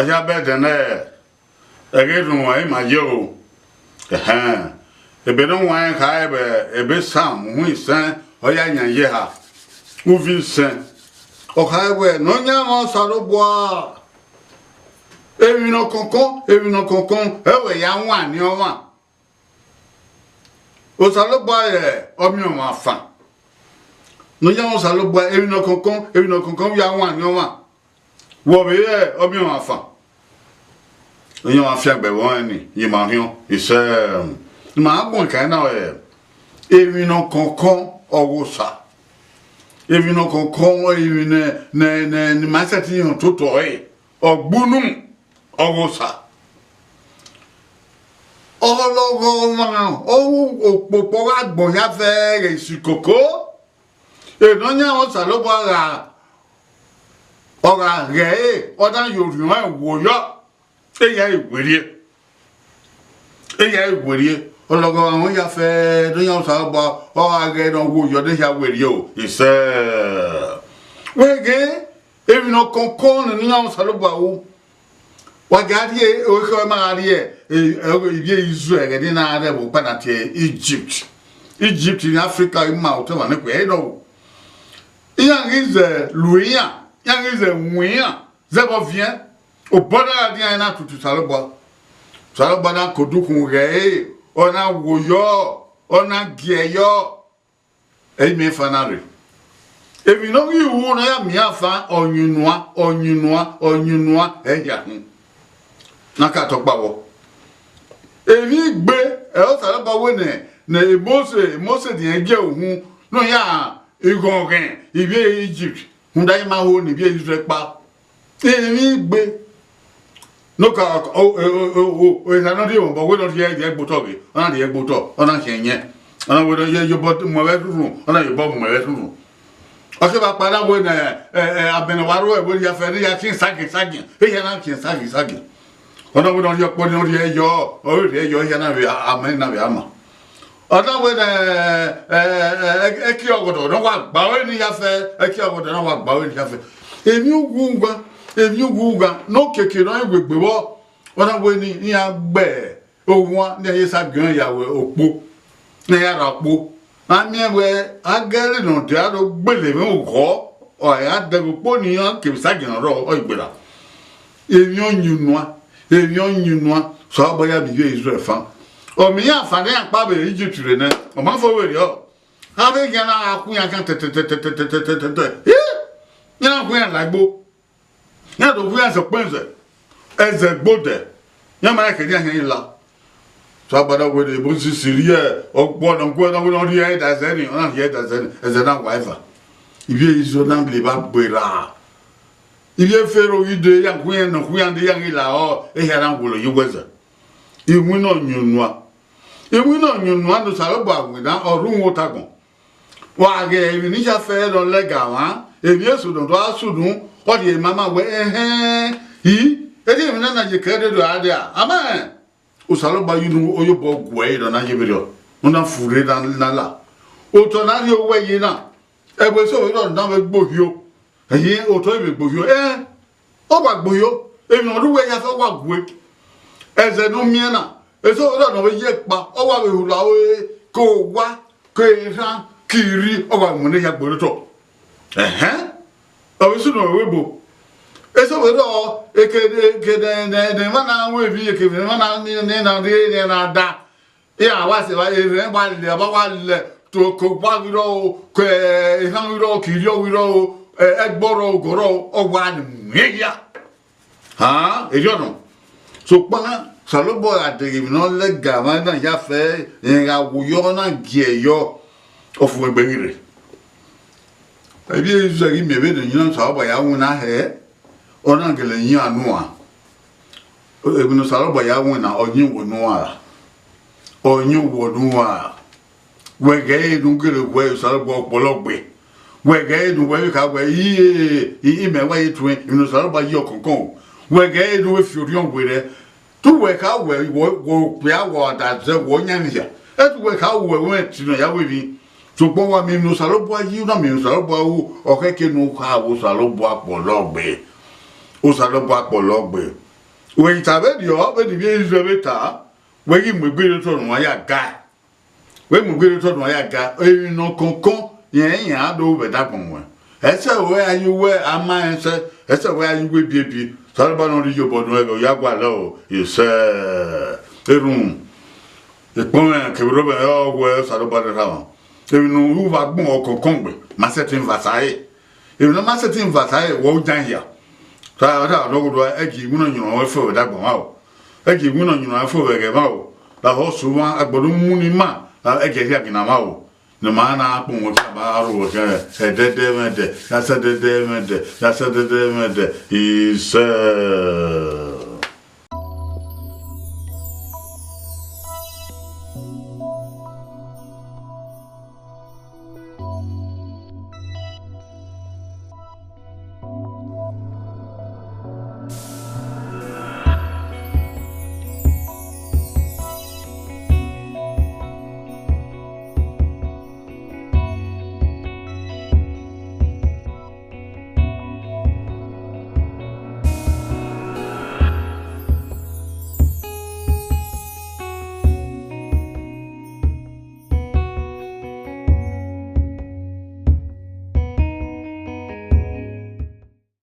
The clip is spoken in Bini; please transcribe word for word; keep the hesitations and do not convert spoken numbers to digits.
Ọ ya bẹdẹ nẹ, ẹghẹ rhunmwuda ima ye o. Ẹhẹn, ebe ne ọ wanrẹn kha vbe ebe Sam uhunmwu isẹn, ọ ya yan ye eha, uvi isẹn. Ọ kha wẹẹ, Nọyaẹnmwa Osanobua, emwi ne ọ kọnkọn, emwi ne ọ kọnkọn, ẹ wẹ ya wan ni ọmwa. Osanobua rẹ ọmiọnmwafan. Nọyaẹnmwa Osanobua, emwi ne ọ kọnkọn, emwi ne ọ kọnkọn ya wan ni ọmwa. Wẹ vbe rẹ ọmiọnmwafan. Ọyọnmwa fiangbe vbe ọnrẹn ni, ye ima rhiọn. Isẹ, ima agbọn kan na rẹ emwi ne ọ kọnkọn ọghe Osa. Emwi ne ọ kọnkọn, emwi ne, ne, ne, ne ima sẹtin rẹn ototọ ẹre, ọ gbunu ọghe Osa. Ọlọghọ ọmwa, ọ ru okpokpo gha gbọn hia vẹ ghe isi koko. Nọyaẹnmwa Osanobua gha, ọ gha ghẹ ẹre, ọ na ye orhiọn ẹnrẹn wo yọ, eya i werriẹ. Eya i werriẹ. Ọlọghọ ọmwa ya fẹ, Nọyaẹnmwa Osanobua, ọ gha ghẹ ne ọ wo yọ, ne eya werriẹ o. Isẹ. Wẹ ghe, emwi ne ọ kọnkọn ne Nọyaẹnmwa Osanobua ru. Wa gha rhie, okhọ ma gha rhie, eh, eh, ivbi Israel ẹghẹ ne na rre vbe ukpana tie Egypt. Egypt ni Africa ima otọ emwa ne kue ẹre nọ. Iran ghi zẹ lu iran, iran ghi zẹ wu iran, zẹ vbe ọviẹn, obọ na gha dian na tutu Osanobua. Osanobua na ke odukhunmwu ghẹ ẹre, ọ na wo yọ, ọ na gie yọ. Ẹ i miẹn efa na rre. Emwi ne ọ ghi ru ne ọ ya miẹn afa, ọyunnuan, ọyunnuan, ọyunnuan, ẹ hia hin. Na ka tọ kpa vbọ. Emwi gbe, ẹ Osanobua wẹ nẹ, ne Mose, Mose diẹn gie uhunmwu, ne ọ ya ighọnghọn ivbi Egypt, rhunmwuda ima ho ne ivbi Israel kpa. Emwi gbe. Ne ọ ka, o, o, o, o, o, eha ne ọ rhie mwẹ obọ, wẹ ne ọ rhie, rhie gbe otọ ghe, ọ na rhie gbe otọ, ọ na khian yẹn. Ọ na wẹ ne ọ ye, ye obọ mu ẹvbo ẹrhurhu, ọ na ye obọ mu ẹvbo ẹrhurhu. Ọ ke vbe kpa na wẹ ne, ẹ, ẹ, amẹ ne wa ru ẹvbo hia fẹ, ne ya khian sagiẹn sagiẹn, ehia na khian sagiẹn sagiẹn. Ọ na wẹ ne ọ rhie ọkpọ ne ọ rhie yọ, ọ rhie yọ, ehia na vbe a-, amẹ na vbe ama. Ọ na wẹ ne, ẹ, ẹ, ẹ, ẹki ọgọdọ ne ọ wa gba ore ni ya fẹ, ẹki ọgọdọ ne ọ wa gba ore ni ya fẹ. Emwi uwu gha, emwi uwu gha, ne okiekie ne ọ i wegbe vbọ, ọ na wẹ ne iran gbe owan ne ẹ i sa gie ọẹn ya ru okpo, ne ẹ ya ra okpo. A miẹn wẹ, a gẹre ne ọ dia do gbele mwẹ oghọ, ọ ya dẹghe okpo ne iran kevbe sagiẹn ne ọ rrọọ, ọ i gberra. Emwi ọyunnuan, emwi ọyunnuan, Osanobua ya miẹn ivbi Israel fan. Ọ miẹn iran fan ne iran kpa vbe Egypt rre nẹ, ọ ma fo vberriọ. Avbe eghian na gha khu iran khian tẹtẹtẹtẹtẹtẹtẹtẹ. Ih! Iran na khu iran la egbo. Iran do khu iran sẹ ọkpẹn zẹ. Ẹzẹ gbe odẹ. Iran ma rẹn kẹ ne iran khian la. Osanobua na wẹ ne Mosis rhie ọkpọ ne ọ guẹ na wẹ ne ọ rhie ẹre da ẹzẹ ni, ọ na rhie ẹre da ẹzẹ ni, ẹzẹ na wa eva. Ivbi Israel na lele evba gberra. Ivbi Fero ghi dee, iran khu iran ne ọ khu iran dee, iran ghi la ọ, ehia na wolo ye uwu ẹzẹ. Iwinna ọyunnuan. Iwinna ọyunnuan ne Osanobua winna, ọ rre uhunmwu otagbọn. Wa ghe emwi ne ikhafẹ ne ọ lẹga mwa, emwi eso ne ọ do gha sunu, ọ rhie ma ma wẹ, ẹhẹn, i, erriọ emwi na na ye kẹ rre do a dia, a ma rẹn. Osanobua ye unu oyobọ guẹ ẹre ne ọ na ye vberriọ, ne ọ na furre na, na la. Otọ ne a rhie owẹ ye na, ẹvbo eso vbe rrọọ ne a vbe gbe ohio, ẹyin otọ vbe gbe ohio, ẹn, ọ wa gbe ohio, emwi ne ọ rre uwẹ ya fẹ, ọ wa gue. Ẹzẹ ne u miẹn na, eso vbe rrọọ ne ọ vbe ye kpa, ọ wa vbe hula ore, ke owa, ke erhan, ke irri, ọ wa mu ne ehia gbe otọ. Ẹhẹn, ọ vbe sunu ẹvbo ebo. Eso vbe rrọọ, eke, eke ne, ne, ne emwa na ru emwi, eke ne emwa na, ne, ne na rre, ne na da. Iran wa sẹ evba, erhẹn wa lẹ, ọba wa lẹ, to ke owa ghi rrọọ, ke erhan ghi rrọọ, ke irriọ ghi rrọọ, ẹ, ẹgbọ rrọọ, ogọ rrọọ, ọ wa miẹn ehia. Han, erriọ nọ. Sokpan, Osanobua gha deghe emwi ne ọ lẹga mwa na ya fẹ, rẹn gha wu yọ, ọ na gie yọ, ọ fu egbe ghi rre. Ivbi Izrẹl ghi miẹn vbene Osanobua ya winna hẹ, ọ na gele yin iran nuan. Emwi ne Osanobua ya winna, ọ yin uwu nuan ra? Ọ yin uwu nuan ra? Wẹ ghẹ ẹre ne u gele wẹ Osanobua ọkpọlọ gbe. Wẹ ghẹ ẹre ne uwẹ vbe kha wẹ, i, i, i, imẹ wa ye tuẹn, emwi ne Osanobua yi ọkọnkọn o. Wẹ ghẹ ẹre ne u vbe fi orhiọn werriẹ. Te uwẹ kha wẹ, wẹ, wẹ okpia, wẹ ọdazẹ, wẹ ọyẹnmwẹ hia. Ẹ te uwẹ kha wẹ, wẹ ẹtin nọ ya wẹ emwi. Sokpan wa miẹn emwi ne Osanobua yi, u na miẹn emwi ne Osanobua ru, ọ khẹke ne u kha vbe Osanobua ọkpọlọ gbe. Osanobua ọkpọlọ gbe. Wẹ i ta vberriọ, vbene ivbi Izrẹl vbe ta, wẹ ghi mu egbe rre otọ ne uwa ya ga. Wẹ mu egbe rre otọ ne uwa ya ga, emwi ne ọ kọnkọn, rẹn iran do vbe ẹdagbọn ruẹn. Ẹsẹ wẹ a ye uwẹ a ma rẹn sẹ, ẹsẹ wẹ a ye uwẹ ebiebi, Osanobua ne ọ rhie iyobọ nuẹn ghẹ ya gualọ o, isẹ. Erhunmwu, ekpọnmwẹ kevbe erọmwẹ ọ wẹ Osanobua ne erha mwa. Emwi ne u vbe agbọn ọkọnkọn gbe, ma sẹtin vbe asa ẹre. Emwi ne ọ ma sẹtin vbe asa ẹre, wẹ u yan hia. Sa, sa, nọghodo, ẹ gie iwinna ọyunrẹn ruẹn fo vbe ẹdagbọn mwa o. Ẹ gie iwinna ọyunrẹn ruẹn fo vbe ẹghẹ mwa o. Lahọ sẹ mwa, agbọn ne u mu ne ima, ẹ gie ẹre khian ginna mwa o. Ne ma na kpọnmwẹ khian, ma aro wẹ khian, ẹdẹdẹ mwẹ dẹ, ya sẹ ẹdẹdẹ mwẹ dẹ, ya sẹ ẹdẹdẹ mwẹ dẹ, isẹ.